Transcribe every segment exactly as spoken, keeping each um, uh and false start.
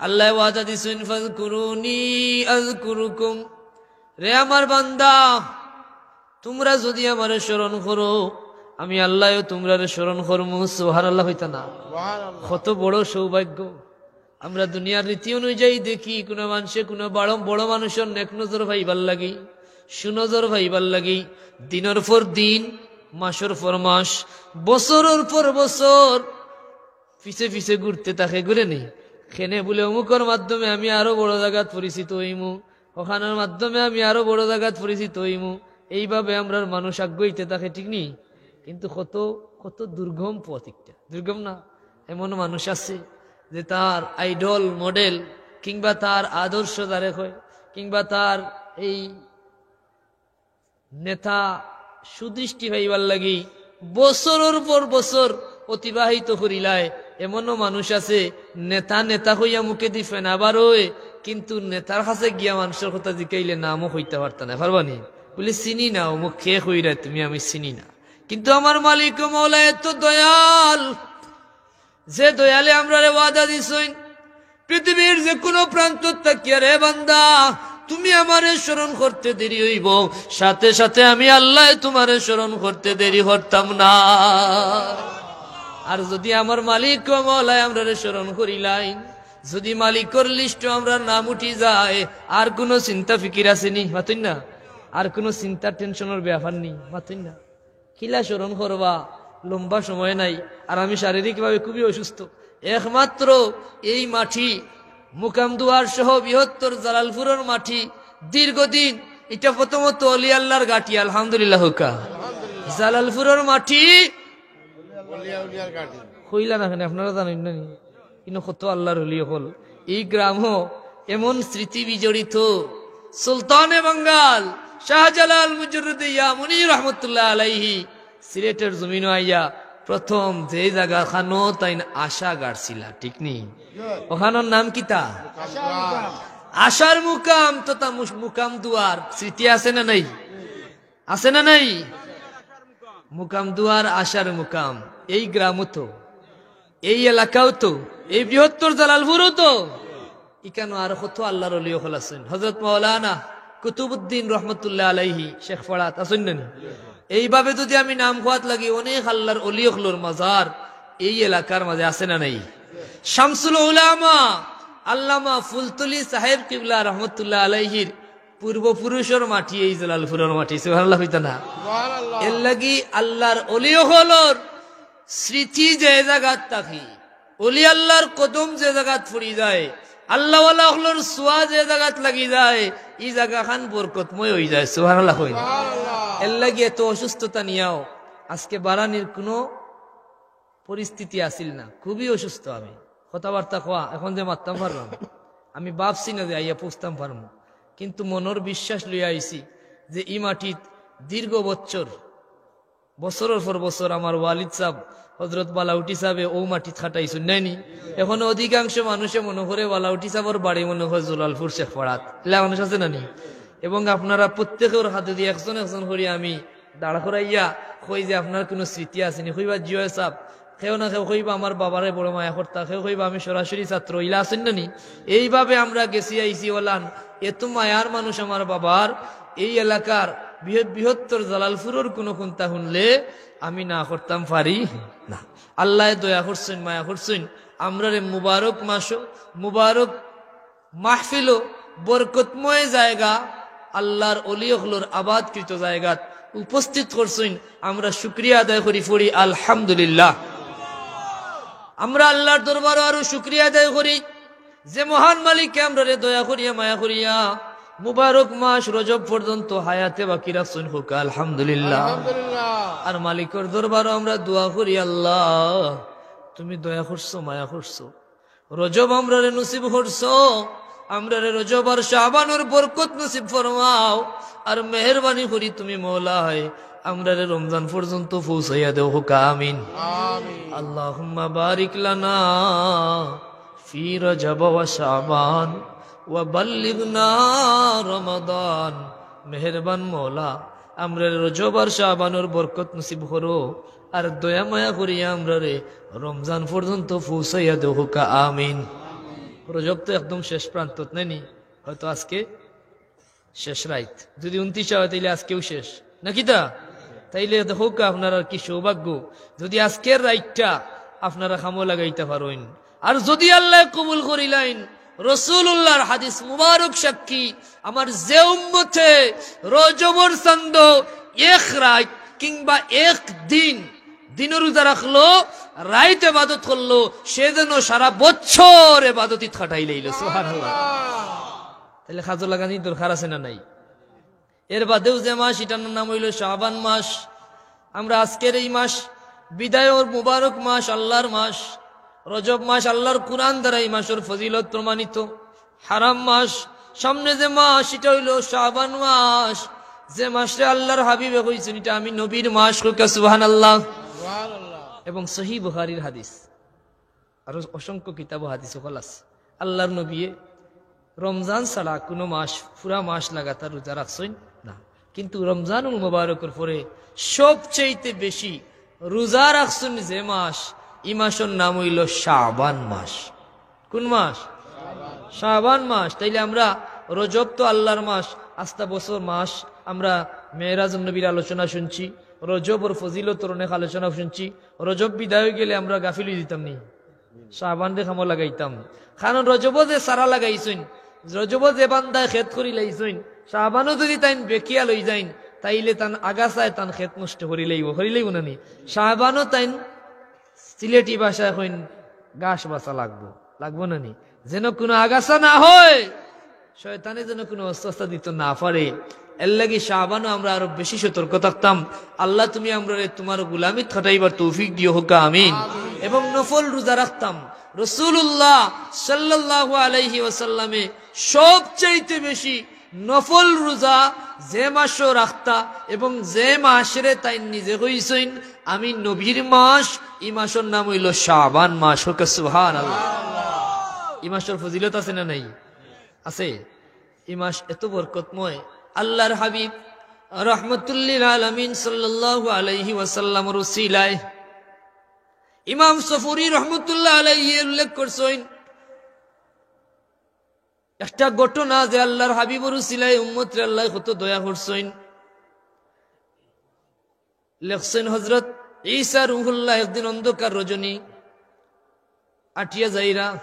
আল্লায় ওয়াদা দিছইন, "ফাযকুরুনি আযকুরকুম।" রে আমার বান্দা, তুমরা যুদি আমারে স্মরণ করো, আমি আল্লায়ও তুমরারে স্মরণ করমু। সুবহানাল্লাহ কইতা না? সুবহানাল্লাহ। কত বড় সৌভাগ্য। আমরা দুনিয়ার রীতি অনুযায়ী দেখি, কুনু মানষে কুনু বড়, বড় মানুষর নেক নজর পাইবার লাগি, সুনজর পাইবার লাগি, দিনর পর দিন, মাসর পর মাস, বছরর পর বছর পিছে পিছে ঘুরতে থাকে, ঘুরে নি? কেনে বুলে, "অমুকর মাধ্যমে আমি আরো বড় জাগাত পরিচিত অইমু, অখানর মাধ্যমে আমি আরো বড় জাগাত পরিচিত অইমু।" এইভাবে আমরার মানুষ আগুয়াইতে থাকে, ঠিক নি? কিন্তু কত, কত দুর্গম পথ একটা, দুর্গম না? এমন মানুষ আছে যে তার আইডল, মডেল, কিংবা তার আদর্শ যারে কয়, কিংবা তার এই নেতা সুদৃষ্টি পাইবার লাগি বছরর পর বছর অতিবাহিত করিলায়। এমনও মানুষ আছে, নেতা নেতা কইয়া মুখেদি ফেনা বার অয়, কিন্তু নেতার কাছে গিয়া মানষর কথা জিকাইলে নামও কইতা পারতা না। পারবা নি? বুলে, "চিনি না, অমুক কে কইরা তুমি, আমি চিনি না।" কিন্তু আমার মালিক ও মওলা এত দয়াল, যে দয়ালে আমরারে ওয়াদা দিছইন, পৃথিবীর যে কুনু প্রান্ত থাকিয়া, রে বান্দা, তুমি আমারে স্মরণ করতে দেরি অইবো, সাথে সাথে আমি আল্লায় তুমারে স্মরণ করতে দেরি করতাম না। আর যুদি আমার মালিক ও মওলায় আমরারে স্মরণ করিলাইন, যুদি মালিকর লিস্টো আমরার নাম উঠি যায়, আর কুনু চিন্তা ফিকির আছে নি? মাতইন না। আর কুনু চিন্তা টেনশনর ব্যাপার নি? মাতইন না। কিলা স্মরণ করবা, লম্বা সময় নাই, আর আমি শারীরিকভাবে খুবই অসুস্থ। একমাত্র এই মাটি, মুকাম দুয়ার সহ বৃহত্তর জালালপুরর মাটি, দীর্ঘদিন, ইটা প্রথমত অলি আল্লাহর ঘাটি, আলহামদুলিল্লাহ কউক্কা। জালালপুরর মাটি, অলিয়া উলিয়ার ঘাটি। কইলা না কেনে, আপনারা জানইন না নি? ইনো কত আল্লাহর অলি অকল। এই গ্রামও এমন স্মৃতি বিজড়িত। সুলতানে বাঙ্গাল শাহজালাল মুজররদে ইয়ামনি রহমতুল্লাহ আলাইহি সিলেটর জমিনো আইয়া প্রথম যে জাগাখানো তাইন আশা গাড়ছিলা, ঠিক নি? অখানর নাম কিতা? আশার মুকাম তথা মুস-, মুকাম দুয়ার। স্মৃতি আছে না নাই? আছে না নাই? মুকাম দুয়ার, আশার মুকাম, এই গ্রামও তো, এই এলাকাও তো, এই বৃহত্তর জালালপুরও তো। ইকানো আর কত আল্লাহর অলি অকল আছইন। হযরত মাওলানা কুতুবউদ্দিন রহমতুল্লাহ আলাইহি শেখ ফড়াত আছইন না নি? এইভাবে যুদি আমি নাম কওয়াত লাগি, অনেক আল্লাহর অলি অকলর মাজার এই এলাকার মাঝে আছে না নাই? শামসুল উলামা আল্লামা ফুলতলি সাহেব কিবলা রহমতুল্লাহ আলাইহির পূর্বপুরুষর মাটি এই জালালপুরর মাটি, সুবহানাল্লাহ কইতা না? সুবহানাল্লাহ। এর লাগি আল্লাহর অলি অকলর স্মৃতি যে জাগাত থাকি, অলি আল্লাহর কদম যে জাগাত পড়ি যায়, আল্লাহওয়ালা অকলর ছোঁয়া যে জাগাত লাগি যায়, ই জাগাখান বরকতময় অই যায়, সুবহানাল্লাহ কইন। সুবহানাল্লাহ। এর লাগি এত অসুস্থতা নিয়াও আজকে বারানির কুনু পরিস্থিতি আছিল না, খুবই অসুস্থ আমি। কথাবার্তা কওয়া, এখন যে মাততাম পারলাম, আমি ভাবছি না যে আইয়া পৌঁছতাম পারমু, কিন্তু মনর বিশ্বাস লইয়া আইছি যে ই মাটিত দীর্ঘ বছর, বছরর পর বছর আমার ওয়ালিদ সাব, হযরত বালাউটি সাবে অউ মাটিত খাটাইছইন, নায় নি? এখন অধিকাংশ মানুষে মনো করে বালাউটি সাবর বাড়ি মনো করে জালালপুর শেখ ফড়াত, ইলা মানুষ আছে না নি? এবং আপনারা প্রত্যেকর হাতেদি একজন একজন করি আমি দাঁড় করাইয়া কই যে, "আপনার কুনু স্মৃতি আছে নি?" কইবা, "জি অয় সাব।" কেউ না কেউ কইবা, "আমার বাবারে বড় মায়া করতা।" কেউ কইবা, "আমি সরাসরি ছাত্র।" ইলা আছইন না নি? এইভাবে আমরা গেছি আইছি অলান। এত মায়ার মানুষ আমার বাবার। এই এলাকার বৃহৎ, বৃহত্তর জালালপুরর কুনু কুন্তা হুনলে আমি না করতাম পারি না। আল্লায় দয়া করছইন, মায়া করছইন। আমরারে মুবারক মাসো, মুবারক মাহফিলো, বরকতময় জায়গা, আল্লাহর অলি অকলর আবাদকৃত জায়গাত উপস্থিত করছইন। আমরা শুকরিয়া আদায় করি, পড়ি আলহামদুলিল্লাহ। আমরা আল্লাহর দরবারো আরো শুকরিয়া আদায় করি যে মহান মালিকে আমরারে দয়া করিয়া, মায়া করিয়া মুবারক মাস রজব পর্যন্ত হায়াতে বাকি রাখছইন, কউক্কা আলহামদুলিল্লাহ। আলহামদুলিল্লাহ। আর মালিকর দরবারো আমরা দোয়া করি, আল্লাহ, তুমি দয়া করছো, মায়া করছো, রজব আমরারে নসিব করছো, আমরারে রজব আর শাবানর বরকত নসিব ফরমাও। আর মেহেরবানি করি তুমি মওলায় আমরারে রমজান পর্যন্ত পৌঁছাইয়া দেও, কউক্কা আমিন। আমিন। আল্লাহুম্মা বারিক লানা ফি রজব ওয়া শাবান ওয়া বাল্লিগনা রমাদান। মেহেরবান মওলা, আমরারে রজব আর শাবানর বরকত নসিব করো, আর দয়া মায়া করিয়া আমরারে রমজান পর্যন্ত পৌঁছাইয়া দেও, কউক্কা আমিন। রজব তো একদম শেষ প্রান্তত নায়নি, হয়তো আজকে শেষ রাইত। যদি ঊনত্রিশ অয়, তাইলে আজকেও শেষ, না কিতা? তাইলে দেখউক্কা আপনারার কি সৌভাগ্য, যদি আজকের রাইতটা আপনারা কামো লাগাইতা পারইন। আর যদি আল্লায় কবুল করিলাইন, রসুলুল্লাহর হাদিস মুবারক সাক্ষী, আমার যে উম্মতে রজবর চান্দো এক রাইত কিংবা এক দিন দিনর রোজা রাখলো, রাইত এবাদত করলো, সে যেন সারা বছর এবাদতিত কাটাইলাইলো। সুবহানাল্লাহ। তাইলে কাজো লাগানির দরকার আছে না নাই? এর বাদেও যে মাস, ইটার নাম অইলো শাবান মাস। আমরা আজকের এই মাস, বিদায়র মুবারক মাস, আল্লাহর মাস, রজব মাস, আল্লাহর কুরআন দ্বারা এই মাসর ফজিলত প্রমাণিত। হারাম মাস, সামনে যে মাস, ইটা অইলো শাবান মাস, যে মাসরে আল্লাহর হাবিবে কইছইন, "ইটা আমি নবীর মাস।" কউক্কা সুবহানাল্লাহ। এবং সহিহ বুখারীর হাদিস, আরো অসংখ্য কিতাব ও হাদিস অকল আছে। আল্লাহর নবীয়ে রমজান ছাড়া কুনু মাস, পুরা মাস লাগাতার রোজা রাখছইন না, কিন্তু রমজানুল মুবারকর পরে সবচাইতে বেশি রোজা রাখছইন যে মাস, ই মাসর নাম অইলো শাবান মাস। কুন মাস? শাবান মাস। তাইলে আমরা, রজব তো আল্লাহর মাস, আস্তা বছর মাস। আমরা মেরাজুন নবীর আলোচনা শুনছি, রজবর ফজিলতর অনেক আলোচনা শুনছি। রজব বিদায় অইগেলে আমরা গাফিল অইযিতাম নি? শাবানরে কামো লাগাইতাম। কারণ রজবো যে চারা লাগাইছইন, রজবো যে বান্দায় খেত করিলাইছইন, শাবানো যদি তাইন বেকিয়াল অইযাইন, তাইলে তান আগাছায় তান খেত নষ্ট করিলাইবো, করিলাইবো না নি? শাবানো তাইন সিলেটি ভাষায় কইন, ঘাস বাছা লাগবো, লাগবো না নি? যেন কুনু আগাছা না হয়, শয়তানে যেন কুনু ওয়াসওয়াসা দিতো না পারে। এরলাগি শাবানো আমরা আরো বেশি সতর্ক থাকতাম। আল্লাহ, তুমি আমরারে তুমার গুলামিত খাটাইবার তৌফিক দিও, কউক্কা আমিন। এবং নফল রোজা রাখতাম। রাসূলুল্লাহ সাল্লাল্লাহু আলাইহি ওয়াসাল্লামে সবচাইতে বেশি নফল রোজা যে মাসো রাখতা এবং যে মাসরে তাইন নিজে কইছইন, "আমি নবীর মাস", ই মাসর নাম অইলো শাবান মাস। কউক্কা সুবহানাল্লাহ। ই মাসর ফজিলত আছে না নাই? আছে। ই মাস এত বরকতময়। আল্লাহর হাবিব রহমতুল্লিল আলামিন সাল্লাল্লাহু আলাইহি ওয়াসাল্লামর উসিলায় ইমাম সফুরি রহমতুল্লাহ আলাইহি উল্লেখ করছইন, একটা ঘটনা যে আল্লাহর হাবিবর উসিলায় উম্মতরে আল্লায় কত দয়া করছইন। লেখছইন, হযরত ঈসা রুহুল্লাহ একদিন অন্ধকার রজনী আটিয়া যাইরা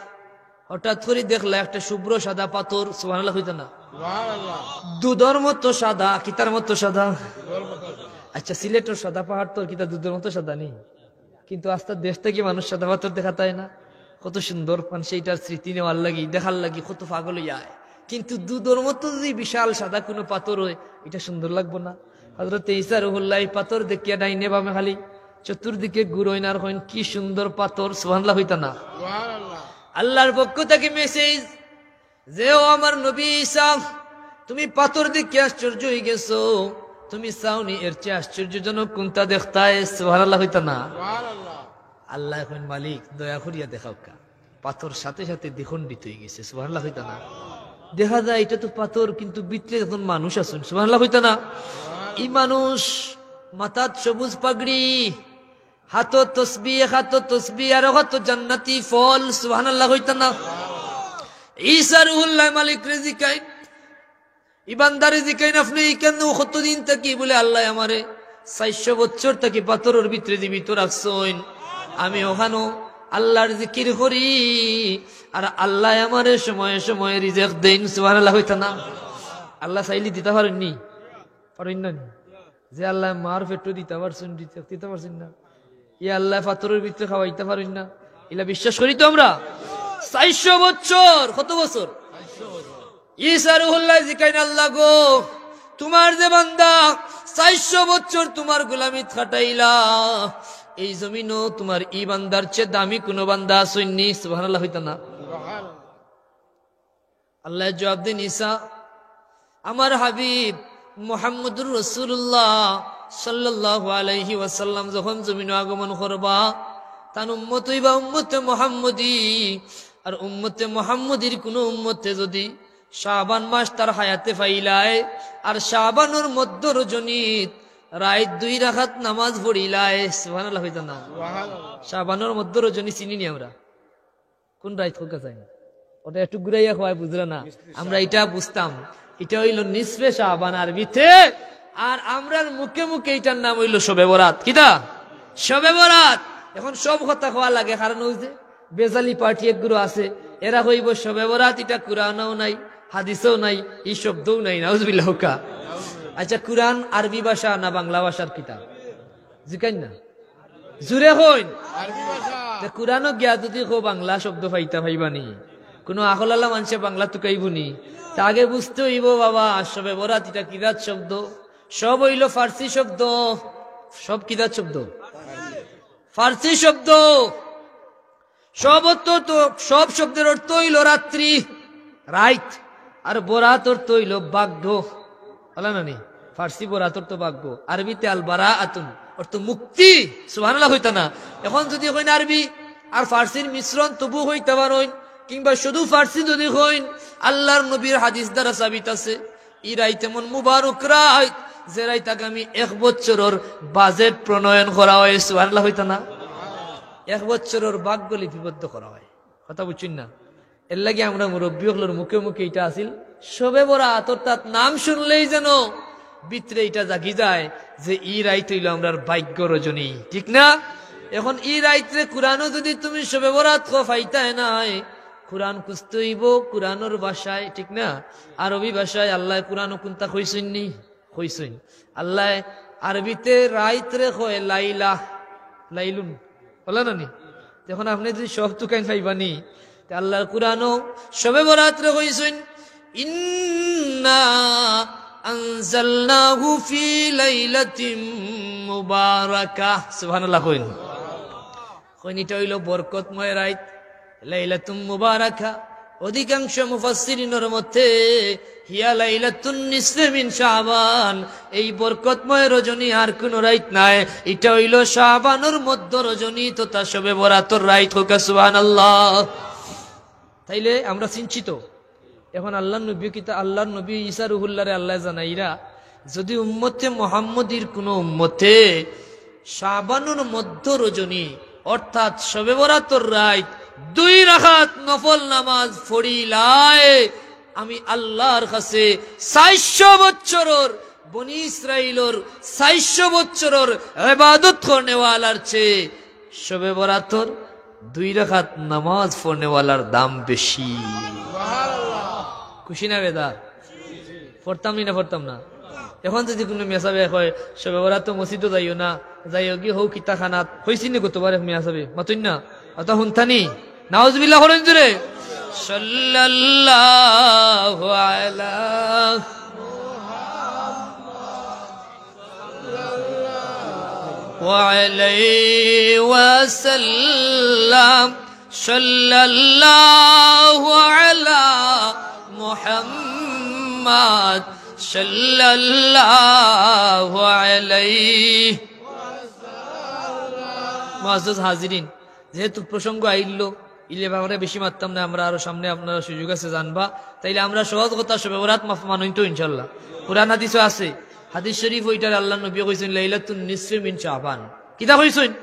হঠাৎ করি দেখলা একটা শুভ্র সাদা পাথর, সুবহানাল্লাহ কইতা না? দুধর মতো সাদা, কিতার মতো সাদা? আচ্ছা, সিলেটর সাদা পাহাড় তো কিতা দুধর মতো সাদা নি? কিন্তু আস্তা দেশ থাকি মানুষ সাদা পাথর দেখাত আয় না? কত সুন্দর, মানষে ইটার স্মৃতি নেওয়ার লাগি, দেখার লাগি কত পাগল অইয়া আয়। কিন্তু দুধর মতো যদি বিশাল সাদা কুনু পাথর অয়, ইটা সুন্দর লাগবো না? হযরত ঈসা রুহুল্লাহ ই পাথর দেখিয়া ডাইনে বামে খালি চতুর্দিকে ঘুরইন আর কইন, "কি সুন্দর পাথর", সুবহানাল্লাহ কইতা না? আল্লাহর পক্ষ থাকি মেসেজ, যে, "ও আমার নবী ঈসা, তুমি পাথর দেখিয়া আশ্চর্য অইগেছো, তুমি চাওনি এর চেয়ে আশ্চর্যজনক কুনটা দেখতায়?" সুবহানাল্লাহ কইতা না? আল্লায় কইন, "মালিক, দয়া করিয়া দেখাউক্কা।" পাথর সাথে সাথে দ্বিখণ্ডিত অইগেছে। সুবহানাল্লাহ কইতা না? দেখা যায় ইটা তো পাথর, কিন্তু ভিতরে একজন মানুষ আছইন। সুবহানাল্লাহ কইতা না? ই মানুষ, মাথাত সবুজ পাগড়ি, হাতো তসবি, এক হাতো তসবি, আর এক হাতো জান্নাতি ফল। সুবহানাল্লাহ কইতা না? ঈসা রুহুল্লাহ মালিকরে জিকাইন, ই বান্দারে জিকাইন, "আপনে ইকানো কতদিন থাকি?" বলে, "আল্লায় আমারে চাইরশো বছর থাকি পাথরর ভিতরে জীবিত রাখছইন। আমি অখানো আল্লাহর জিকির করি, আর আল্লায় আমারে সময়ে সময়ে রিজেক দেইন।" সুবহানাল্লাহ কইতা না? আল্লায় চাইলে দিতা পারইন নি? পারইন না নি? যে আল্লায় মার পেটো দিতা পারছইন, দিতা, দিতা পারছইন না? ই আল্লায় পাথরর ভিতরে খাওয়াইতা পারইন না? ইলা বিশ্বাস করি তো আমরা। চাইরশো বছর, কত বছর? ঈসা রুহুল্লাহ জিকাইন, "আল্লাহ গো, তুমার যে বান্দা চাইরশো বছর তুমার গোলামিত খাটাইলা, এই জমিনো তুমার ই বান্দার চেয়ে দামি কুনু বান্দা আছইন নি?" সুবহানাল্লাহ কইতা না? আল্লায় জবাব দেইন, "ঈসা, আমার হাবিব মুহাম্মদুর রাসূলুল্লাহ সাল্লাল্লাহু আলাইহি ওয়াসাল্লাম যখন জমিনো আগমন করবা, তান উম্মত অইবা উম্মতে মুহাম্মদী। আর উম্মতে মুহাম্মদীর কুনু উম্মতে যদি শাবান মাস তার হায়াতে পাইলায়, আর শাবানর মধ্য রজনীত রাইত দুই রাকাত নামাজ পড়িলায়", সুবহানাল্লাহ কইতা না? শাবানর মধ্য রজনী চিনি নি আমরা? কুন রাইত কউক্কা চাইন? ওটা একটু ঘুরাইয়া কওয়ায় বুঝরা না। আমরা ইটা বুঝতাম, ইটা অইলো নিসফে শাবান আরবিতে, আর আমরার মুখে মুখে ইটার নাম অইলো শবে বরাত। কিতা? শবে বরাত। এখন সব কথা কওয়া লাগে, কারণ অউ যে বেজালি পার্টি একগুলো আছে, এরা কইবো শবে বরাত ইটা কুরআনেও নাই, হাদিসেও নাই, ই শব্দও নাই। নাউজুবিল্লাহ কউক্কা। আচ্ছা, কুরআন আরবি ভাষা না বাংলা ভাষার কিতাব? জিকাইন না, জুরে কইন। আরবি ভাষা। তে কুরআনো গিয়া যুদি কও বাংলা শব্দ পাইতা, পাইবা নি? কুনু আকলআলা মানষে বাংলা তুকাইবো নি? তে আগে বুঝতে অইবো বাবা, শবে বরাত ইটা কিজাত শব্দ? সব অইলো ফার্সি শব্দ। সব কিজাত শব্দ? ফার্সি শব্দ। সব অর্থ তো, সব শব্দের অর্থ অইলো রাত্রি, রাইত, আর বরাত অর্থ অইলো ভাগ্য। অলা না নি? ফার্সি বরাত অর্থ ভাগ্য, আরবিতে আল বারাআতুন অর্থ মুক্তি। সুবহানাল্লাহ কইতা না? এখন যুদি কইন আরবি আর ফার্সির মিশ্রণ তবু কইতা পারইন, কিংবা শুধু ফার্সি যুদি কইন, আল্লার নবীর হাদিস দ্বারা সাবিত আছে, ই রাইত এমন মুবারক রাইত, যে রাইত আগামী এক বছরর বাজেট প্রণয়ন করা অয়। সুবহানাল্লাহ কইতা না? এক বছরর ভাগ্য লিপিবদ্ধ করা অয়। কথা বুঝছইন না? এরলাগি আমরা মুরব্বি অকলর মুখে মুখে ইটা আছিল, শবে বরাত, অর্থাৎ নাম শুনলেই যেন ভিতরে ইটা জাগি যায় যে ই রাইত অইলো আমরার ভাগ্য রজনী, ঠিক না? এখন ই রাইতরে কুরআনো যুদি তুমি শবে বরাত কও, পাইতায় নায়। কুরআন খুঁজতে অইবো কুরআনর ভাষায়, ঠিক না? আরবি ভাষায় আল্লায় কুরআনো কুনতা কইছইন নি? কইছইন। আল্লায় আরবিতে রাইতরে কয় লাইলা, লাইলুন। অলা না নি? এখন আপনে যুদি সব তুকাইন পাইবা নি, তে আল্লার কুরআনো শবে বরাতরে কইছইন, "ইন্না আনজালনাহু ফি লাইলাতিম মুবারাকাহ।" সুবহানাল্লাহ কইন। কইন, ইটা অইলো বরকতময় রাইত, লাইলাতুম মুবারাকা। অধিকাংশ মুফাসসিরিনর মতে, হিয়া লাইলাতুন নিসফে মিন শাবান, এই বরকতময় রজনী আর কুনু রাইত নায়, ইটা অইলো শাবানর মধ্য রজনী তথা শবে বরাতর রাইত। কউক্কা সুবহানাল্লাহ। তাইলে আমরা চিন্তিত। এখন আল্লার নবী কিতা, আল্লার নবী ঈসা রুহুল্লারে আল্লায় জানাইরা, যুদি উম্মতে মুহাম্মদীর কুনু উম্মতে শাবানর মধ্য রজনী অর্থাৎ শবে বরাতর রাইত দুই রাকাত নফল নামাজ পড়িলায়, আমি আল্লার কাছে চাইরশো বছরর, বনি ইসরাইলর চাইরশো বছরর ইবাদত করনেওয়ালার চেয়ে শবে বরাতর দুই রাকাত নামাজ পড়নেওয়ালার দাম বেশি। খুশি না বেজার? পড়তাম নি না পড়তাম না? এখন যুদি কুনু মেসাবে কয়, "শবে বরাত তো মসজিদো যাইও না, যাইওগি হউ কিতাখানাত", কইছি নি গতবার এক মেসাবে? মাতইন না? অতা হুনতা নি? নাউজুবিল্লাহ কইন জুরে। সাল্লাল্লাহু আলা ওয়া আলাইহি ওয়াসাল্লাম। সাল্লাল্লাহু আলা মুহাম্মাদ, সাল্লাল্লাহু আলাইহি। মুআজ্জাজ হাজিরিন, যেহেতু প্রসঙ্গ আইলো, ইলে ব্যাপারে বেশি মাততাম না আমরা, আরো সামনে আপনারা সুযোগ আছে জানবা। তাইলে আমরা সহজ কথা, শবে বরাত মাফ মানইন তো ইনশাআল্লাহ। কুরআন হাদিসও আছে, হাদিস শরীফ ওইটার আল্লার নবী কইছইন, "লাইলাতুন নিসফি মিন শাবান।" কিতা কইছইন?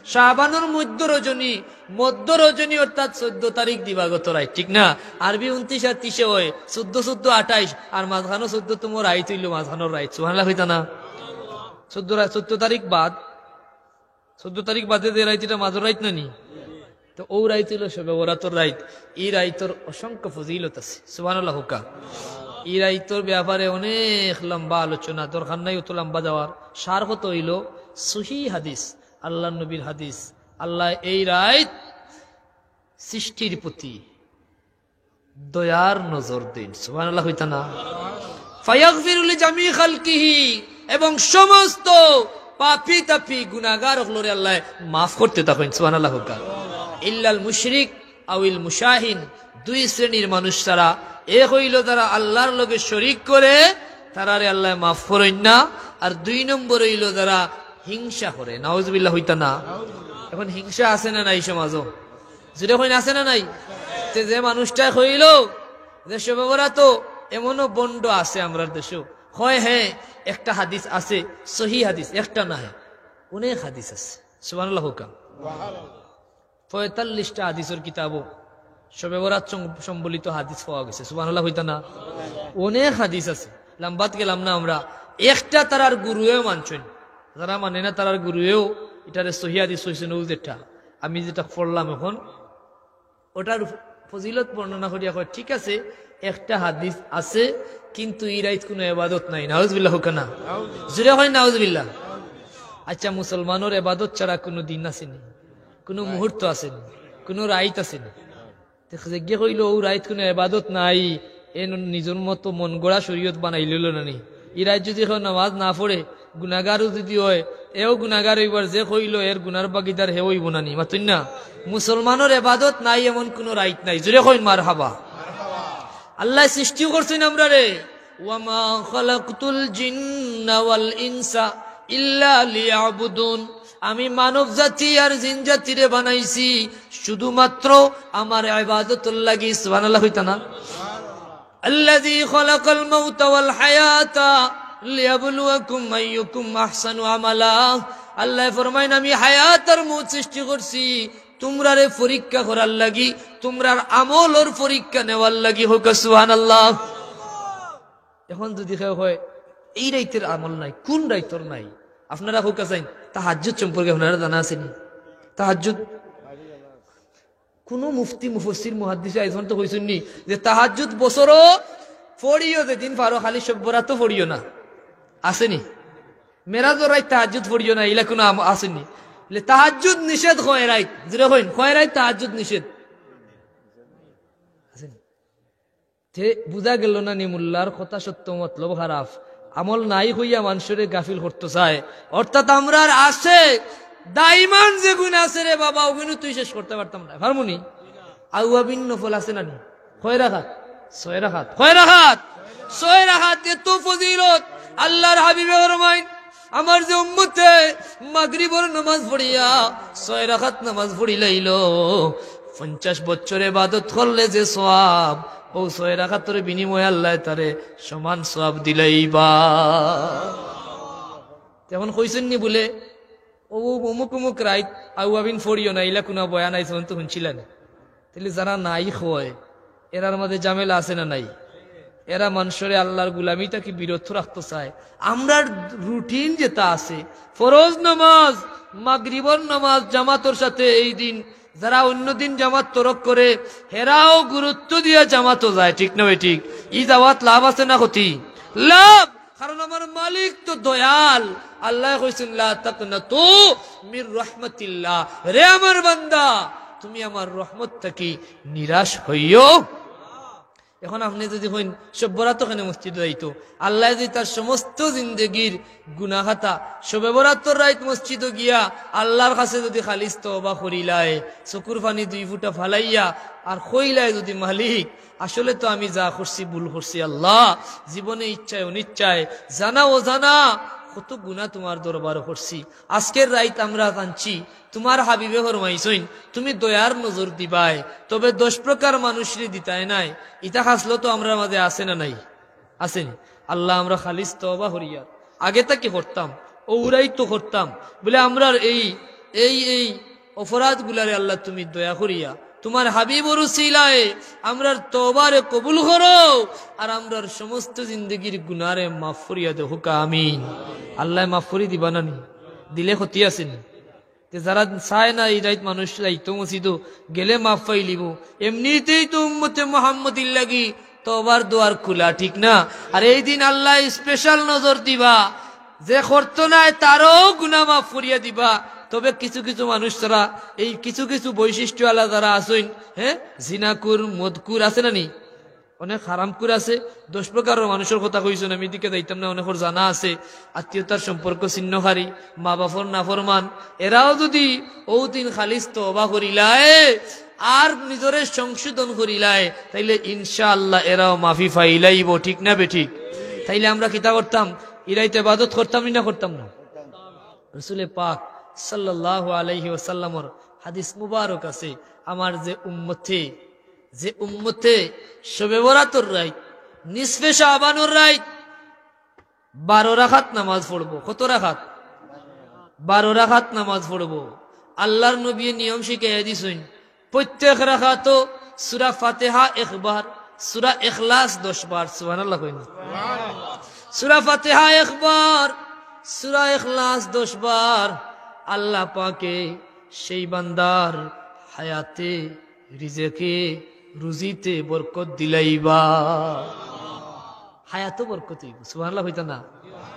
শাবানর মধ্য রজনী, মধ্য রজনী অর্থাৎ চৌদ্দ তারিখ দিবাগত রাইত, ঠিক না? আরবি ঊনত্রিশ আর ত্রিশে অয়, চৌদ্দ, চৌদ্দ, আঠাইশ, আর মাঝখানো চৌদ্দতম রাইত অইলো মাঝখানোর রাইত। সুবহানাল্লাহ কইতা না? চৌদ্দ রা-, চৌদ্দ তারিখ বাদ, চৌদ্দ তারিখ বাদে যে রাইত, ইটা মাজর রাইত না নি? তো অউ রাইত অইলো শবে বরাতর রাইত। ই রাইতর অসংখ্য ফজিলত আছে। সুবহানাল্লাহ কউক্কা। ই রাইতর ব্যাপারে অনেক লম্বা আলোচনা, দরকার নাই অত লম্বা যাওয়ার। সার কথা অইলো, সহি হাদিস, আল্লার নবীর হাদিস, আল্লায় এই রাইত সৃষ্টির প্রতি দয়ার নজর দেইন। সুবহানাল্লাহ কইতা না? ফায়াগফিরু লিজামি খালকিহি, এবং সমস্ত পাপী তাপী গুনাহগার অকলরে আল্লায় মাফ করতে থাকইন। সুবহানাল্লাহ কউক্কা। ইল্লাল মুশরিক আউল মুশাহিন, দুই শ্রেণীর মানুষ ছাড়া। এক অইলো যারা আল্লার লগে শরিক করে, তারারে আল্লায় মাফ করইন না। আর দুই নম্বর অইলো যারা হিংসা করে। নাউজুবিল্লাহ কইতা না? এখন হিংসা আছে না নাই সমাজো? জুরে কইন, আছে না নাই? তে যে মানুষটায় কইলো যে শবে বরাতো এমনও ভন্ড আছে আমরার দেশো, কয় হে একটা হাদিস আছে, সহি হাদিস, একটা নায়, অনেক হাদিস আছে। সুবহানাল্লাহ কউক্কা। পঁয়তাল্লিশটা হাদিসর কিতাবো শবে বরাত সং-, সম্বলিত হাদিস পাওয়া গেছে। সুবহানাল্লাহ কইতা না? অনেক হাদিস আছে, লম্বাত গেলাম না আমরা। একটা তারার গুরুয়েও মানছইন, যারা মানে না তারার গুরুয়েও ইটারে সহি হাদিস কইছইন। ও যেটা আমি যেটা পড়লাম এখন, ওটার ফজিলত বর্ণনা করিয়া কয়, ঠিক আছে, একটা হাদিস আছে, কিন্তু ই রাইত কুনু এবাদত নাই। নাউজুবিল্লাহ কউক্কা না? জুরে কইন নাউজুবিল্লাহ। আচ্ছা, মুসলমানর এবাদত ছাড়া কুনু দিন আছেনি, কুনু মুহূর্ত আছেনি, কুনু রাইত আছেনি? তে যেগিয়ে কইলো, "ও রাইত কুনু এবাদত নাই", এ ন-, নিজর মতো মন গড়া শরীয়ত বানাইলিলো না নি? ই রাইত যুদি কেউ নামাজ না পড়ে, গুনাগারও যুদি অয়, এও গুনাগার অইবার, যে কইলো এর গুনার ভাগিদার হে অইবো না নি? মাতইন না? মুসলমানর এবাদত নাই এমন কুনু রাইত নাই। জুরে কইন মারহাবা। আল্লায় সৃষ্টিও করছইন আমরারে। "ওয়া মা খালাকতুল জিন্না ওয়াল ইনসা ইল্লা লিয়াবুদুন।" আমি মানব জাতি আর জিন জাতিরে বানাইছি শুধুমাত্র আমার ইবাদতর লাগি। সুবহানাল্লাহ কইতা না? "আল্লাযী খালাকাল মাউতা ওয়াল হায়াতা লিয়াবলুয়াকুম আইয়ুকুম আহসানু আমালা।" আল্লায় ফরমাইন, "আমি হায়াত আর মউত সৃষ্টি করছি তুমরারে পরীক্ষা করার লাগি, তুমরার আমলর পরীক্ষা নেওয়ার লাগি।" কউক্কা সুবহানাল্লাহ। এখন যুদি কেউ কয়, "এই রাইতর আমল নাই, কুন রাইতর নাই?" আপনারা কউক্কা চাইন, তাহাজ্জুদ সম্পর্কে আপনারার জানা আছেনি? তাহাজ্জুদ কুনু মুফতি মুফাসসির মুহাদ্দিসে আইজ পর্যন্ত কইছইন নি যে তাহাজ্জুদ বছরো পড়িও, যেদিন পারো, খালি শবে বরাতো পড়িও না? আছেনি? মেরাজর রাইত তাহাজ্জুদ পড়িও না, ইলা কুনু আম-, আছেনি? লে তাহাজ্জুদ নিষেধ কয় রাইত, জুরে কইন, কয় রাইত তাহাজ্জুদ নিষেধ? আছেনি? তে বুঝা গেলো না নি মোল্লার কথা সত্য মতলব খারাপ, আমল নাই কইয়া মানষরে গাফিল করতো চায়। অর্থাৎ আমরার আছে দাইমান যেগুন আছে রে বাবা, ওগুন তুই শেষ করতে পারতাম না, পারমুনি? আউয়াবিন নফল আছে না নি? কয় রাকাত? ছয় রাকাত। কয় রাকাত? ছয় রাকাত। এত ফজিলত। আল্লাহর হাবিবে ফরমাইন, আমার যে উম্মতে মাগরিবর নামাজ পড়িয়া ছয় রাকাত নামাজ পড়িলাইলো, পঞ্চাশ বছর ইবাদত করলে যে সওয়াব, ও ছয় রাকাতর বিনিময়ে আল্লায় তারে সমান সওয়াব দিলাইবা। এখন কইছইন নি বুলে, "ও অমুক অমুক রাইত আউয়াবিন পড়িও না, ইলা কুনু বয়ান আইজ পর্যন্ত হুনছিলা নি?" তাইলে যারা নাই কয়, এরার মাঝে ঝামেলা আছে না নাই? এরা মানষরে আল্লাহর গুলামি থাকি বিরত রাখতো চায়। আমরার রুটিন যেটা আছে, ফরজ নামাজ মাগরিবর নামাজ জামাতর সাথে এই দিন, যারা অন্য দিন জামাত তরক করে, হেরাও গুরুত্ব দিয়া জামাতও যায়, ঠিক না বেঠিক? ই যাওয়াত লাভ আছে না ক্ষতি? লাভ। কারণ আমার মালিক তো দয়াল। আল্লায় কইছইন, "লা তাকনাতু মির রাহমাতিল্লাহ।" রে আমার বান্দা, তুমি আমার রহমত থাকি নিরাশ হইও। এখন আপনে যুদি কইন, "শবে বরাতো কেনে মসজিদো যাইতো?" আল্লায় যুদি তার সমস্ত জিন্দেগির গুনাহ খাতা শবে বরাতর রাইত মসজিদো গিয়া আল্লাহর কাছে যুদি খালিস তওবা করিলায়, চকুর পানি দুই ফুটা ফালাইয়া আর কইলায় যুদি, "মালিক, আসলে তো আমি যা করছি ভুল করছি আল্লাহ, জীবনে ইচ্ছায় অনিচ্ছায়, জানা অজানা কত গুনাহ তুমার দরবারো করছি। আজকের রাইত আমরা জানছি তুমার হাবিবে ফরমাইছইন তুমি দয়ার নজর দিবায়, তবে দশ প্রকার মানুষরে দিতায় নায়।" ইতা খাসলত তো আমরার মাঝে আছে না নাই? আছেনি? আল্লাহ, আমরা খালিস তওবা করিয়া আগে থাকি করতাম, অউ রাইতো করতাম, বুলে আমরার এই, এই, এই অপরাধগুলারে আল্লাহ তুমি দয়া করিয়া তুমার হাবিবর উসিলায় আমরার তওবারে কবুল করো, আর আমরার সমস্ত জিন্দেগির গুনারে মাফ করিয়া দেও, কউক্কা আমিন। আল্লায় মাফ করি দিবা না নি? দিলে ক্ষতি আছে নি? তে যারা চায় না ই রাইত মানুষ যাইতো মসজিদো, গেলে মাফ পাইলিবো। এমনিতেই তো উম্মতে মুহাম্মদীর লাগি তওবার দুয়ার খুলা, ঠিক না? আর এই দিন আল্লায় special নজর দিবা, যে করতো নায় তারও গুনাহ মাফ করিয়া দিবা। তবে কিছু কিছু মানুষ ছাড়া, এই কিছু কিছু বৈশিষ্ট্যআলা যারা আছইন, হ্যাঁ, জিনাকুর, মদকুর আছে না নি? অনেক হারামকুর আছে, দশ প্রকারর মানুষর কথা কইছইন, আমি ইদিকে যাইতাম না, অনেকর জানা আছে, আত্মীয়তার সম্পর্ক ছিন্নকারী, মা বাফর নাফরমান, এরাও যুদি অউ দিন খালিস তওবা করিলায় আর নিজরে সংশোধন করিলায়, তাইলে ইনশাআল্লাহ এরাও মাফি পাইলাইবো, ঠিক না বেঠিক? তাইলে আমরা কিতা করতাম? ই রাইত ইবাদত করতাম নি না করতাম না? রসুলে পাক সাল্লাল্লাহু আলাইহি ওয়াসাল্লামর হাদিস মুবারক আছে, আমার যে উম্মতে, যে উম্মতে শবে বরাতর রাইত, নিসফে শাবানর রাইত বারো রাকাত নামাজ পড়বো। কত রাকাত? বারো রাকাত নামাজ পড়বো। আল্লাহর নবীয়ে নিয়ম শিখাইয়া দিছইন, প্রত্যেক রাকাতো সূরা ফাতিহা একবার, সূরা ইখলাস দশ বার। সুবহানাল্লাহ কইন। সূরা ফাতিহা একবার, সূরা ইখলাস দশ বার। আল্লাহ পাকে সেই বান্দার হায়াতে, রিজেকে, রুজিতে বরকত দিলাইবা। হায়াতো বরকত অইবো। সুবহানাল্লাহ কইতা না?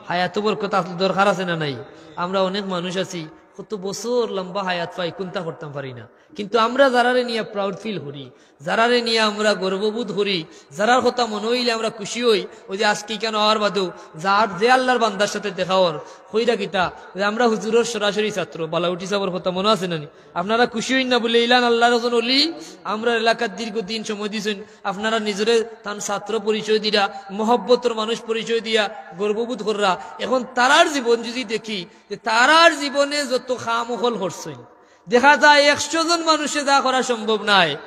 হায়াতো বরকত আসলে দরকার আছে না নাই? আমরা অনেক মানুষ আছি, কত বছর লম্বা হায়াত পাই, কুন্তা করতাম পারি না। কিন্তু আমরা যারারে নিয়া proud feel করি, যারারে নিয়া আমরা গর্ববোধ করি, যারার কথা মনো অইলে আমরা খুশি অই, অউ যে আজকে ইখান আওয়ার বাদেউ যার যে আল্লাহর বান্দার সাথে দেখা অর, কইরা কিতা যে আমরা হুজুরর সরাসরি ছাত্র, বালাউটি সাবর কথা মনো আছে না নি? আপনারা খুশি অইন না বুলে ইলান আল্লাহর একজন অলি আমরার এলাকাত দীর্ঘদিন সময় দিছইন, আপনারা নিজরে তান ছাত্র পরিচয় দিরা, মহব্বতর মানুষ পরিচয় দিয়া গর্ববোধ কররা। এখন তারার জীবন যুদি দেখি, যে তারার জীবনে যত কাম অকল করছইন, দেখা যায় একশো জন মানুষে যা করা সম্ভব নায়,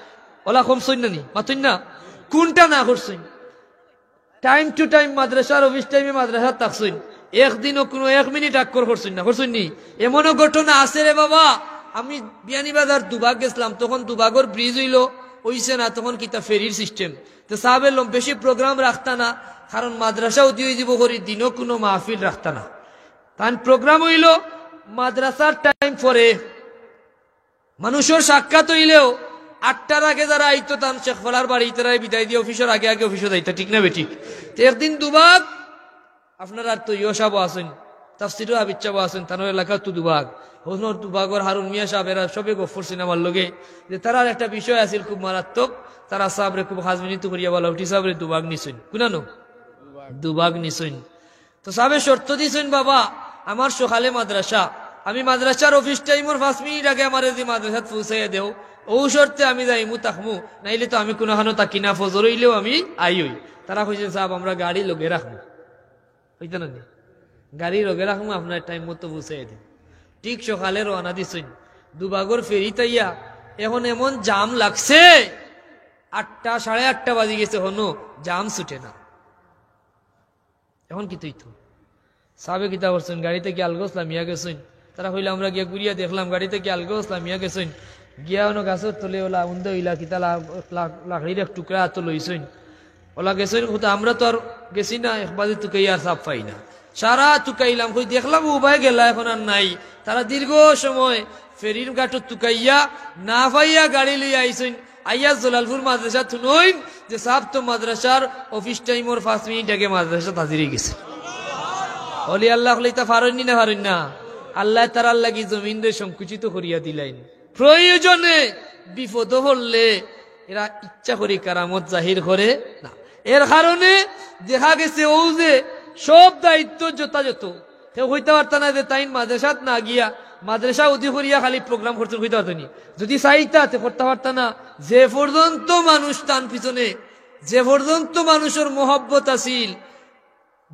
অলা করছইন না নি? মাতইন না? কুনটা না করছইন? Time to time মাদ্রাসার office time-এ মাদ্রাসাত থাকছইন, একদিনও কুনু এক মিনিট আক্কর করছইন না, করছইন নি? এমনও ঘটনা আছে রে বাবা, আমি বিয়ানীবাজার দুবাগ গেছলাম, তখন দুবাগর bridge অইলো, অইছে না, তখন কিতা ফেরির system। তো সাবে লম বেশি program রাখতা না, কারণ মাদ্রাসা অদি অইযিবো করি, দিনও কুনু মাহফিল রাখতা না। তান program অইলো মাদ্রাসার time পরে, মানুষর সাক্ষাৎ অইলেও আটটার আগে যারা আইতো, তান শেখপাড়ার বাড়ি, তারারে বিদায় দিয়া office-অর আগে আগে office-অ যাইতা, ঠিক না বেঠিক? তো একদিন দুবাগ, আপনারার তো ইয়ো সাবও আছইন, তাফসিরও হাবিব সাবও আছইন, তানর এলাকাত তো দুবাগ, হজনর দুবাগর হারুন মিয়া সাব, এরা সবে গফ করছইন আমার লগে, যে তারার একটা বিষয় আছিল খুব মারাত্মক, তারা সাবরে খুব খাজমিনিত করিয়া বালাউটি সাবরে দুবাগ নিছইন, কুনানো? দুবাগ নিছইন। তো সাবে শর্ত দিছইন, "বাবা, আমার সকালে মাদ্রাসা, আমি মাদ্রাসার office time-অর পাঁচ মিনিট আগে আমারে যে মাদ্রাসাত পৌঁছাইয়া দেও, অউ শর্তে আমি যাইমু থাকমু, নাইলে তো আমি কুনুখানো থাকি না, ফজর অইলেও আমি আইওই।" তারা কইছইন, "সাব, আমরা গাড়ি লগে রাখমু।" কইতা না নি? "গাড়ি লগে রাখমু, আপনারে time মতো পৌঁছাইয়া দিমু।" ঠিক সকালে রওয়ানা দিছইন, দুবাগর ফেরিত আইয়া এখন এমন jam লাগছে, আটটা, সাড়ে আটটা বাজি গেছে, হনো jam ছুটে না। এখন কিতা অইতো? সাবে কিতা করছইন, গাড়ি থাকি আলগোছ লামিয়া গেছইন। তারা কইলা, "আমরা গিয়া ঘুরিয়া দেখলাম, গাড়ি থাকি আলগোছ লামিয়া গেছইন।" গিয়া অনো গাছর তলে অলা উন্দে অইলা, কিতা লা-, লা-, লাকড়ির এক টুকরা আতো লইছইন। অলা গেছইন, কইতা, "আমরা তো আর গেছি না, এক বাজি তুকাইয়া আর সাব পাই না। সারা তুকাইলাম, কই দেখলাম উবায় গেলা, এখন আর নাই।" তারা দীর্ঘ সময় ফেরির ঘাটো তুকাইয়া না পাইয়া গাড়ি লইয়া আইছইন। আইয়া জলালপুর মাদ্রাসাত হুনইন যে সাব তো মাদ্রাসার office time-অর পাঁচ মিনিট আগে মাদ্রাসাত হাজির অইগেছে। অলি আল্লাহ অকলে ইতা পারইন নি না পারইন না? আল্লায় তারার লাগি জমিনরে সংকুচিত করিয়া দিলাইন। প্রয়োজনে বিপদো পড়লে এরা ইচ্ছা করি কারামত জাহির করে না। এর কারণে দেখা গেছে অউ যে সব দায়িত্ব যথাযথ, কেউ কইতা পারতা না যে তাইন মাদ্রাসাত না গিয়া মাদ্রাসা অদি করিয়া খালি program করছইন, কইতা পারতা নি? যুদি চাইতা তে করতা পারতা না। যে পর্যন্ত মানুষ তান পিছনে, যে পর্যন্ত মানুষর মহব্বত আছিল,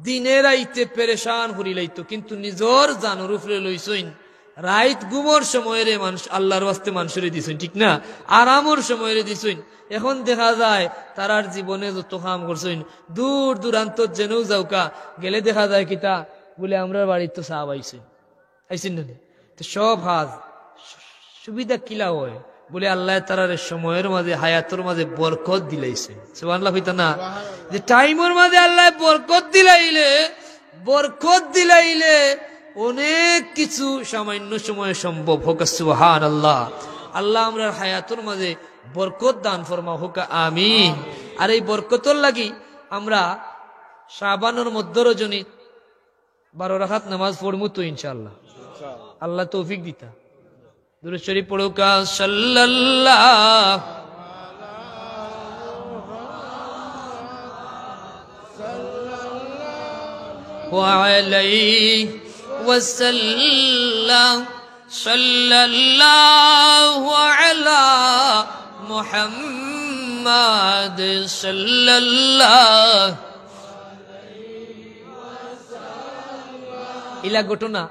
দিনে রাইতে পেরেশান করিলাইতো, কিন্তু নিজর জানর উপরে লইছইন। রাইত ঘুমর সময়রে মানুষ আল্লাহর ওয়াস্তে মানুষরে দিছইন, ঠিক না? আরামর সময়রে দিছইন। এখন দেখা যায় তারার জীবনে যত কাম করছইন, দূর দূরান্তর যেনও যাউক্কা, গেলে দেখা যায় কিতা বুলে, "আমরার বাড়িত তো সাব আইছইন।" আইছইন না নি? তো সব কাজ সু-, সুবিধা কিলা অয়? বুলে, আল্লায় তারারে সময়র মাঝে, হায়াতর মাঝে বরকত দিলাইছইন। সুবহানাল্লাহ কইতা না? যে time-অর মাঝে আল্লায় বরকত দিলাইলে, বরকত দিলাইলে অনেক কিছু সামান্য সময়ে সম্ভব। কউক্কা সুবহানাল্লাহ। আল্লাহ আমরার হায়াতর মাঝে বরকত দান ফরমাও, কউক্কা আমিন। আর এই বরকতর লাগি আমরা শাবানর মধ্য রজনী বারো রাকাত নামাজ পড়মু তো ইনশাআল্লাহ। আল্লাহ তৌফিক দিতা। দুরূদ শরীফ পড়উক্কা, সাল্লাল্লাহু আলাইহি ওয়াসাল্লাম, সাল্লাল্লাহু আলা মুহাম্মাদ, সাল্লাল্লাহু ইলা ঘটনা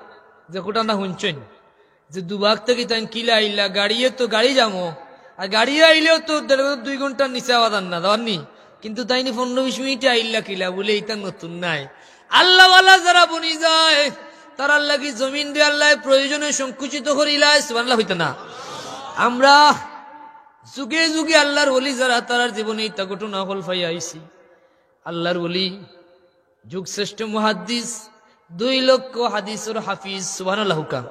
যে ঘটনা হুনছইন, যে দুবাগ থাকি তাইন কিলা আইলা, গাড়িয়ে তো গাড়ি যামো, আর গাড়িয়ে আইলেও তো দেড় দুই ঘন্টার নিচে আওয়া যার না, যার নি? কিন্তু তাইন পনেরো বিশ মিনিটে আইলা কিলা, বুলে ইতা নতুন নায়। আল্লাহওয়ালা যারা বনি যায়, তারার লাগি জমিনরে আল্লায় প্রয়োজনে সংকুচিত করিলায়, সুবহানাল্লাহ কইতা না? আমরা যুগে যুগে আল্লাহর ওলি যারা, তারার জীবনে ইতা ঘটনা হল পাইয়া আইছি। আল্লাহর ওলি, যুগ শ্রেষ্ঠ মুহাদ্দিস, দুই লক্ষ হাদিসর হাফিজ, সুবহানাল্লাহ হুকা।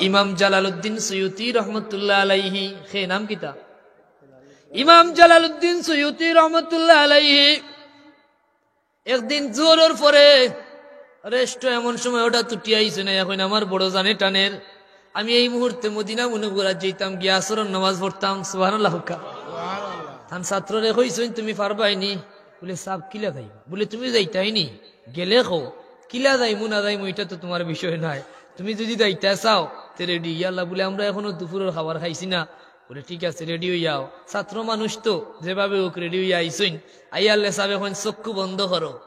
ইমাম জালালউদ্দিন সুয়ুতি রহমতুল্লাহ আলাইহি, খে নাম কিতা? ইমাম জালালউদ্দিন সুয়ুতি রহমতুল্লাহ আলাইহি একদিন জোহরর পরে রেস্ট, এমন সময় হঠাৎ উঠিয়া আইছইন, কইন, "আমার বড় জানে টানের, আমি এই মুহূর্তে মদিনা মুনাওয়ারাত যাইতাম, গিয়া আসরর নামাজ পড়তাম।" সুবহানাল্লাহ হুকা। তান ছাত্ররে কইছইন, "তুমি পারবায়নি?" বলে, "সাব, কিলা যাইমু?" বলে, "তুমি যাইতায়নি, গেলে কও, কিলা যাইমু না যাইমু, ইটা তো তুমার বিষয় নায়। তুমি যুদি যাইতায় চাও, তে রেডি।" ইয়াল্লা বলে, "আমরা এখনো দুপুরর খাবার খাইছি না।" বলে, "ঠিক আছে, রেডি অইয়া আও।" ছাত্র মানুষ তো, যেভাবে হোক রেডি অইয়া আইছইন। আইয়ারলে সাবে কইন, "চক্ষু বন্ধ করো,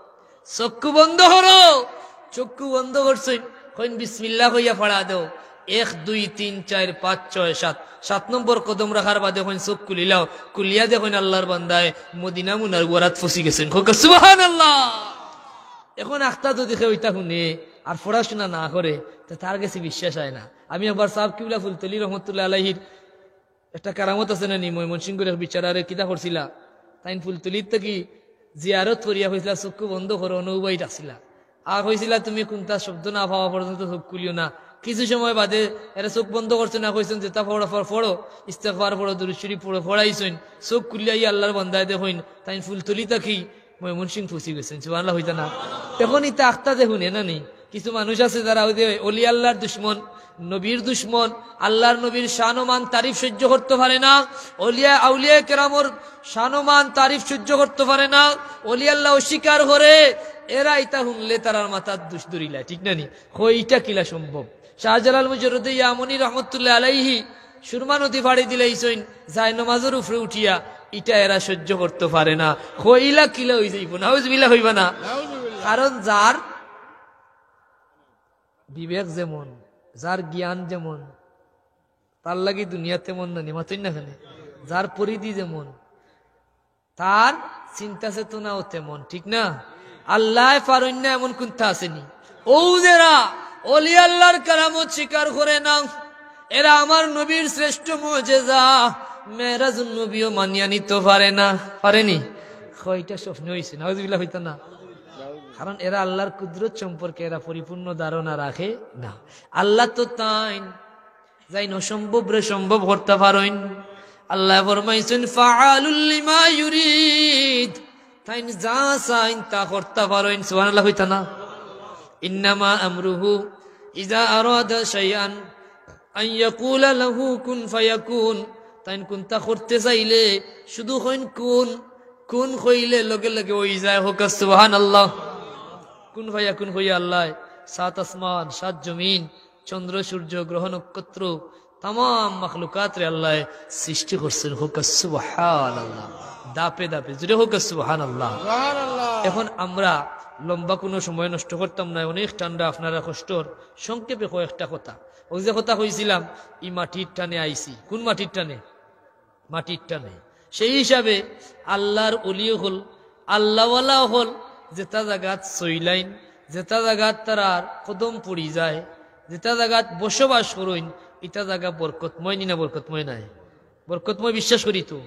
চক্ষু বন্ধ করো।" চক্ষু বন্ধ করছইন, কইন, "বিসমিল্লাহ কইয়া ফাড়া দেও। এক, দুই, তিন, চাইর, পাঁচ, ছয়, সাত।" সাত নম্বর কদম রাখার বাদে কইন, "চোখ খুলিলাও।" খুলিয়া দেখইন আল্লাহর বান্দায় মদিনা মুনাওয়ারাত পৌঁছি গেছইন। কউক্কা সুবহানাল্লাহ। এখন আখতা যুদি কেউ ইতা হুনে আর পড়াশোনা না করে, তে তার গেছে বিশ্বাস অয় না। আমি একবার সাব কিবলা ফুলতলি রহমতুল্লাহ আলাইহির একটা কারামত আছে না নি, ময়মনসিংহর এক বিচারারে কিতা করছিলা, তাইন ফুলতলিত থাকি জিয়ারত করিয়া কইছিলা, "চক্ষু বন্ধ করো", অনো উবাই রাখছিলা। আর কইছিলা, "তুমি কুনতা শব্দ না পাওয়া পর্যন্ত চোখ খুলিও না।" কিছু সময় বাদে এরা চোখ বন্ধ করছে না, কইছইন, "যেতা পড়ো, পড়ো, পড়ো, ইস্তেগফার পড়ো, দুরূদ শরীফ পড়ো", পড়াইছইন। চোখ খুলিয়া ই আল্লাহর বান্দায় দেখইন, তাইন ফুলতলি থাকি ময়মনসিংহ পৌঁছি গেছইন। সুবহানাল্লাহ কইতা না? এখন ইতা আখতা যে হুনে না নি, কিছু মানুষ আছে যারা ওই যে অলি আল্লাহর দুশমন, নবীর দুশমন, আল্লাহর নবীর শান ও মান তারিফ সহ্য করতে পারে না, অলিয়া আউলিয়া কেরামর শান ও মান তারিফ সহ্য করতে পারে না, অলি আল্লাহ অস্বীকার করে, এরা ইতা হুনলে তারার মাথাত দুষ ধরিলায়, ঠিক না নি? কয়, "ইটা কিলা সম্ভব?" শাহজালাল মুজাররদে ইয়ামনি রহমতুল্লাহ আলাইহি সুরমা নদী পাড়ি দিলাইছইন, যায় নমাজর উপরে উঠিয়া, ইটা এরা সহ্য করতে পারে না। কয়, "ইলা কিলা অই যাইবো?" নাউজুবিল্লাহ কইবা না? কারণ যার বিবেক যেমন, যার জ্ঞান যেমন, তার লাগি দুনিয়া তেমন না নি, মাতইন না কেনে? যার পরিধি যেমন, তার চিন্তা চেতনাও তেমন, ঠিক না? আল্লায় পারইন না এমন কুনতা আছে নি? অউ যেরা অলি আল্লাহর কারামত স্বীকার করে না, এরা আমার নবীর শ্রেষ্ঠ মুজেজা মেরাজুন নবীও মানিয়া নিতে পারে না। পারে নি? কয়, "ইটা স্বপ্নে অইছে", নাউজুবিল্লাহ কইতা না? কারণ এরা আল্লাহর কুদরত সম্পর্কে এরা পরিপূর্ণ ধারণা রাখে না। আল্লাহ তো তাইন যাইন অসম্ভবরে সম্ভব করতা পারইন। আল্লায় ফরমাইছইন, "ফাআলুল লিমা ইউরিদ।" তাইন যা চাইন তা করতা পারইন। সুবহানাল্লাহ কইতা না? "ইন্নামা আমরুহু ইজা আরাদা শাইআন আন ইয়াকুলা লাহু কুন ফায়াকুন।" তাইন কুনতা করতে চাইলে শুধু কইন কুন, কুন কইলে লগে লগে অই যায়। কউক্কা সুবহানাল্লাহ। কুন ফায়াকুন কইয়া আল্লায় সাত আসমান, সাত জমিন, চন্দ্র, সূর্য, গ্রহ, নক্ষত্র, তামাম মাখলুকাতরে আল্লায় সৃষ্টি করছইন। কউক্কা সুবহানাল্লাহ। ধাপে ধাপে, জুরে কউক্কা সুবহানাল্লাহ। এখন আমরা লম্বা কুনু সময় নষ্ট করতাম না, অনেক ঠান্ডা, আপনারা কষ্টর, সংক্ষেপে কয়েকটা কথা। অউ যে কথা কইছিলাম, ই মাটির টানে আইছি। কুন মাটির টানে? মাটির টানে। সেই হিসাবে আল্লাহর অলি অকল, আল্লাহওয়ালা অকল, যেতা জাগাত চইলাইন, যেতা জাগাত তারার কদম পড়ি যায়, যেতা জাগাত বসবাস করইন, ইতা জাগা বরকতময় নি না বরকতময় নায়? বরকতময় বিশ্বাস করি তো।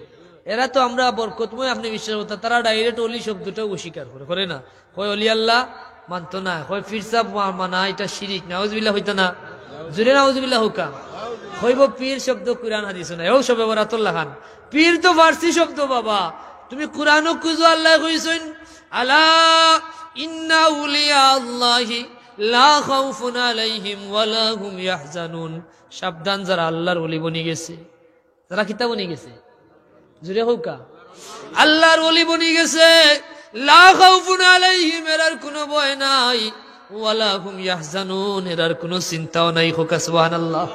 এরা তো আমরা বরকতময় আপনে বিশ্বাস করতা, তারা direct অলি শব্দটাও অস্বীকার করে, করে না? কয় অলি আল্লাহ মানতো না, কয় পীর সাব মা-, মানা ইটা শিরিক, নাউজুবিল্লাহ কইতা না? জুরে নাউজুবিল্লাহ কউক্কা। কইবো পীর শব্দ কুরআন হাদিসো নাই, অউ শবে বরাতর লাখান। পীর তো ফার্সি শব্দ বাবা, তুমি কুরআনো খুজো, আল্লায় কইছইন, "আলা ইন্না আউলিয়া আল্লাহি লা খাউফুন আলাইহিম ওয়া লা হুম ইয়াহজানুন।" সাবধান, যারা আল্লাহর অলি বনি গেছে, যারা কিতা বনি গেছে? জুরে কউক্কা। আল্লাহর ওলি বনি গেছে। লা খাউফুন আলাইহিম, এরার কুনু ভয় নাই। ওয়ালা হুম ইয়াহজানুন, এরার কুনু চিন্তাও নাই। কউক্কা সুবহানাল্লাহ।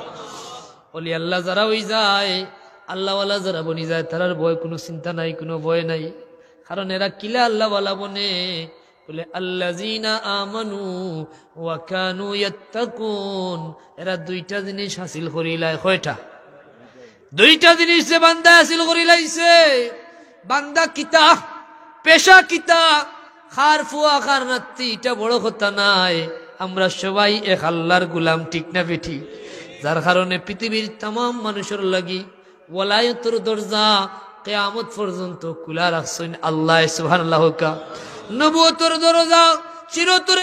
ওলি আল্লাহ যারা অই যায়, আল্লাহওয়ালা যারা বনি যায়, তারার ভয়, কুনু চিন্তা নাই, কুনু ভয় নাই। কারণ এরা কিলা আল্লাহওয়ালা বনে? বলে, "আল্লাযীনা আমানু ওয়া কানু ইয়াত্তাকুন।" এরা দুইটা জিনিস হাসিল করিলায়। কয়টা? দুইটা জিনিস যে বান্দা হাসিল করিলাইছে। বান্দা কিতা, পেশা কিতা, কার ফুয়া, কার নাতি, ইটা বড় কথা নায়। আমরা সবাই এক আল্লাহর গোলাম, ঠিক না বেঠিক? যার কারণে পৃথিবীর তামাম মানুষর লাগি ওলায়তর দরজা কিয়ামত পর্যন্ত খুলা রাখছইন আল্লায়, সুবহানাল্লাহ কউক্কা। নবুয়তর দরজা চিরতরে